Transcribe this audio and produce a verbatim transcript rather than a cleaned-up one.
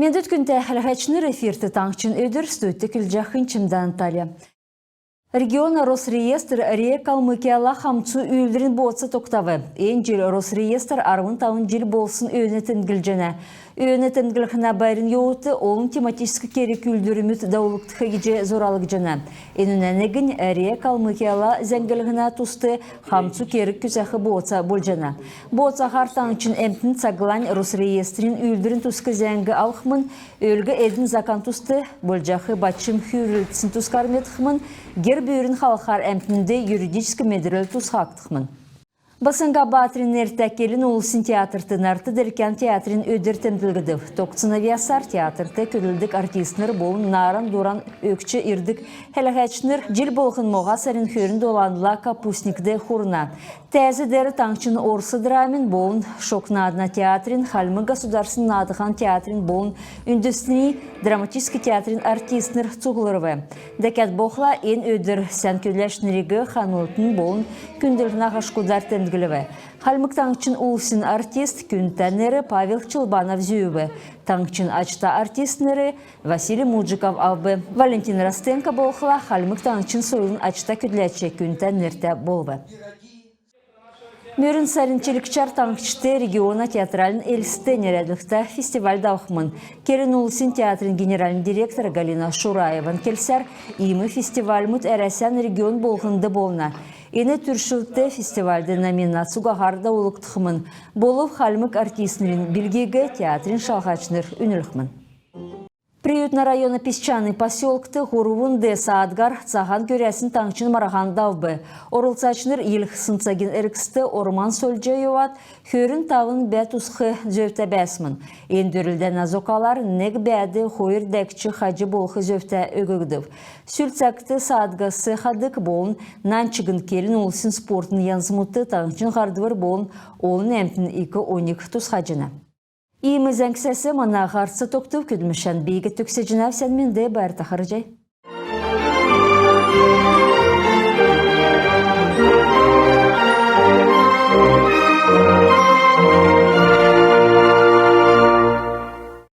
Өдөрт, күндтә хәләһәчнр! Эфирт «Таңһчин өдр», студьд көдлҗәхнь Чимдән Наталья. Региона Росреестр РИА Калмыкияла хамцу үүлдврин бооца тогтав. Эн җил Росреестр арвн тавн җил болсн өөн темдглҗәнә. Өөн темдглһнә байрин йовудт олн тематическ керг-үүлдврмүд давулгдх гиҗ зуралгдҗана. Энүнә негнь РИА Калмыкияла зәңглһнә туст хамцу керг күцәх бооца болҗана. Бооцаһар таңһчин әмтн цаглань Росреестрин үүлдврин туск зәңг авхмн, өлг-эдин закан туст, болҗах бачм хүврлтсин тускар медхмн, гер-бүүрин халхар әмтнд юридическ медрл тусхагдхмн. Баснга Баатрин нертә келн улсин театрт нарт-делкән театрин өдр темдглгдв. Тогтсн авъясар театрт көдлдг артистнр болн нааран дуран өгч ирдг хәләһәчнр җил болһн моһа сарин хөрн доланла капустникд хурна. Тәәз деер таңһчин орс драмин болн шог наадна театрин, Хальмг государственн наадһан театрин болн үндсни драматическ театрин артистнр цуглрв. Дәкәд болхла эн өдр сән көдләчнриг ханлтын болн күндллһнә хашкудар темдглв. Хальмг Таңһчин улсин артист, күндтә нер Павел Чолбанов зүүв. Таңһчин ачта артистнр Василий Муджиков авв. Валентин Ростенко болхла Хальмг Таңһчин сойлын ачта көдләч, күндтә нертә болв. Мөрн сарин чилгчәр таңһчд региона театральн Элст нерәдлһтә фестиваль давхмн. Келн улсин театрин генеральн директор Галина Шураеван келсәр, иим фестивальмуд Әрәсән регион болһнд болна. Эн түршлт фестивальд номинац угаһар давулгдхмн. Болв хальмг артистнрин билгиг театрин шалһачнр үнлхмн. Приютна района Песчаный поселкд һурвн «Д» саадгар цаһан гөрәсн таңһчин марһан давв. Орлцачнр йилһсн цагин эргцд орман сольҗ йовад, хөрн тавн бә тусх зөвтә бәәсмн. Эн дөрлдәнә зокалар нег бәәд хойр дәкҗ хаҗ болх зөвтә өггдв. Сүл цагт саадгас хадг болн нань чигн келн улсин спортын янзмудт таңһчин һардвр болн олн әмтн ик оньг тусхаҗана. Иим зәңгсәс мана һарц тогтв. Көдлмшән би төгсәҗәнәв. Сән менд, байрта харһий.